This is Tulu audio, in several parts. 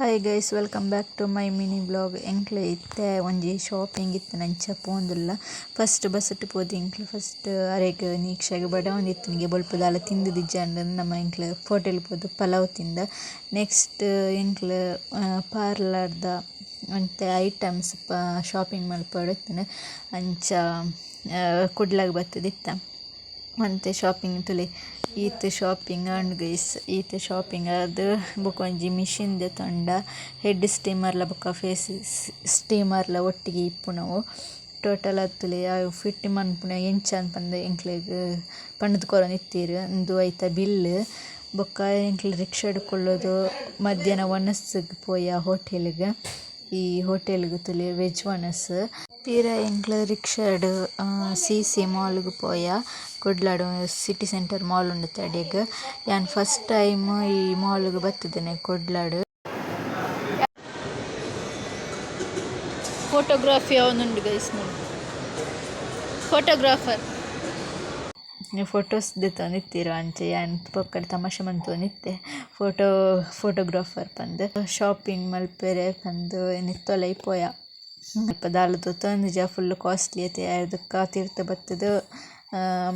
Hi guys, welcome back to my mini vlog. ಎಂಕ್ಲೆ ಇತ್ತೆ ಒಂಜಿ ಶಾಪಿಂಗ್ ಇತ್ತಿನಂಚ ಪೋವೊಂದುಲ್ಲ. ಫಸ್ಟ್ ಬಸ್ಟ್ ಪೋದು ಎಂಕ್ಲೆ ಫಸ್ಟ್ ಅರೆಗ್ ನೀಕ್ಷಗ್ ಬಡವೊಂದಿತ್ತಿನಿಗೆ ಬೊಲ್ಪು ದಾಲ ತಿಂದಿಜ್ಜಂಡ್. ನಮ ಎಂಕ್ಲೆ ಹೋಟೆಲ್ ಪೋದು ಪಲಾವ್ ತಿಂದ. ನೆಕ್ಸ್ಟ್ ಎಂಕ್ಲೆ ಪಾರ್ಲರ್ದ ಒಂತೆ ಐಟಮ್ಸ್ ಶಾಪಿಂಗ್ ಮಲ್ಪೊಡಿತ್ತುಂಡು. ಅಂಚ ಕುಡ್ಲಗ್ ಬತ್ತುದಿತ್ತ. ಒಂತೆ ಶಾಪಿಂಗ್ ತೂಲೆ, ಈತ್ ಶಾಪಿಂಗ್ ಆಂಡ್ ಗೈಸ್. ಈತ್ ಶಾಪಿಂಗ್ ಆದ್ ಬೊಕೊಂಜಿ ಮಿಷಿನ್ ದೆತೊಂಡ, ಹೆಡ್ ಸ್ಟೀಮರ್ಲ ಬೊಕ ಫೇಸ್ ಸ್ಟೀಮರ್ಲ ಒಟ್ಟಿಗೆ ಇಪ್ಪುನವು. ಟೋಟಲ್ ಆದ್ ತೂಲೆ, ಅವು ಫಿಟ್ ಮನ್ಪುನ ಎಂಚ ಪಂದ್ ಎಂಕ್ಲೆಗ್ ಪಂಡುದು ಕೊರೊಂದಿತ್ತೆರ್. ಉಂದು ಐತ ಬಿಲ್ಲ್. ಬೊಕ ಎಂಕ್ಲ್ ರಿಕ್ಷಾಡ್ ಕುಲ್ಲುದು ಮಧ್ಯಾಹ್ನ ವನಸ್ಗ್ ಪೋಯ ಹೋಟೆಲ್ ಗ್. ಈ ಹೋಟೆಲ್ ಗ್ ತೂಲೆ, ವೆಜ್ ವನಸ್. ಪಿರ ಎಂಕ್ಲ್ ರಿಕ್ಷಾಡ್ ಸಿ.ಸಿ ಮಾಲ್ ಗ್ ಪೋಯ. ಕುಡ್ಲಡ್ ಸಿಟಿ ಸೆಂಟರ್ ಮಾಲ್ ಉಂಡತೆ ಅಡೆಗ್. ಯಾನ್ ಫಸ್ಟ್ ಟೈಮ್ ಈ ಮಾಲ್ ಗ್ ಬತ್ತುದೆನೆ ಕುಡ್ಲಡ್. ಫೋಟೋಗ್ರಫಿ ಆವೊಂದುಂಡು ಗೈಸ್ ಮೂಲು, ಫೋಟೋಗ್ರಾಫರ್. ಫೋಟೋಸ್ ದೆತ್ತೊಂದಿತ್ತೆರ್. ಅಂಚ ಯಾನ್ ಪೊಕ್ಕಡೆ ತಮಾಷೆ ಮಂತೊಂದಿತ್ತೆ, ಫೋಟೋಗ್ರಾಫರ್ ಪಂದ್. ಶಾಪಿಂಗ್ ಮಲ್ಪೆರೆ ಪಂದ್ ನೆತ್ತೊಲೈ ಪೋಯ. ಅಲ್ಪ ದಾಲ ದೆತೊಂದಿಜ, ಫುಲ್ಲ್ ಕಾಸ್ಟ್ಲಿ ಅತೆ. ಐರ್ದ್ ತಿರ್ತ್ ಬತ್ತುದು,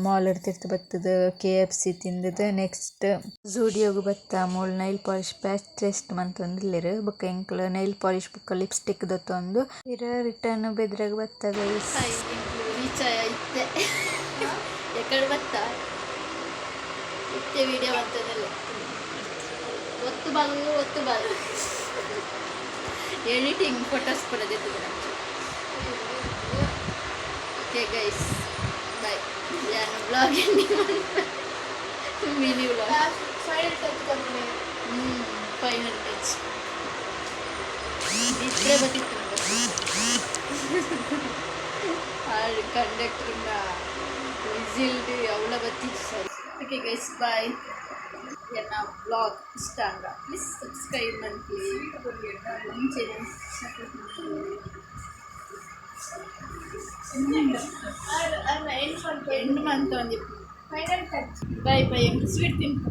ಮಾಲ್ ಡ್ ತಿರ್ತ್ ಬತ್ತುದು ಕೆ.ಎಫ್.ಸಿ ತಿಂದುದು ನೆಕ್ಸ್ಟ್ ಝುಡಿಯೋ ಗು ಬತ್ತ. ಮೂಲು ನೈಲ್ ಪೋಲಿಶ್ ಪ್ಯಾಚ್ ಟೆಸ್ಟ್ ಮಂತೊಂದುಲ್ಲೆರ್. ಬೊಕ ಎಂಕುಲು ನೈಲ್ ಪೋಲಿಶ್ ಬೊಕ ಲಿಪ್ಸ್ಟಿಕ್ ದೆತೊಂದು ಪಿರ ರಿಟರ್ನ್ ಬೆದ್ರಗ್ ಬತ್ತ ಗೈಸ್. ಹಾಯ್, ಎಂಕ್ಲು ರೀಚ್ ಆಯ ಇತ್ತೆ. ಎಕಡೆ ಬತ್ತ ಇತ್ತೆ ವಿಡಿಯೋ ಮಂತೊಂದುಲ್ಲೆ. ಒತ್ತು ಬಾಲ್, ಒತ್ತು ಬಾಲ್. ಎಡಿಟಿಂಗ್ ಫೋಟೋಸ್ ಪೂರ ದೆತ್ತುದು. Okay guys, bye. ಯಾನ್ vlog ending, mini vlog. Final touch ಕೊರ್ಪುನೆ. Final touch. ಇಷ್ಟೇ ಬತ್ತಿತ್ತು. ಆ ಕಂಡಕ್ಟರ್ನ ವಿಸಿಲ್ಡ್ ಅವಳ ಬತ್ತಿತ್ತು. ಸರಿ, ಓಕೆ ಗೈಸ್, ಬಾಯ್. ಎನ್ನ ವ್ಲಾಗ್ ಇಷ್ಟ ಅಂಡ ಪ್ಲೀಸ್ ಸಬ್ಸ್ಕ್ರೈಬ್ ಮನ್ಪುಲೆ. ಮುಂಚೆ ಸಪೋರ್ಟ್. ಎಂಡ್ ಎಂಡ್ ಮಂತೊಂದಿಪ್ಪು. Final touch. Bye bye. Sweet ತಿನ್ಪು.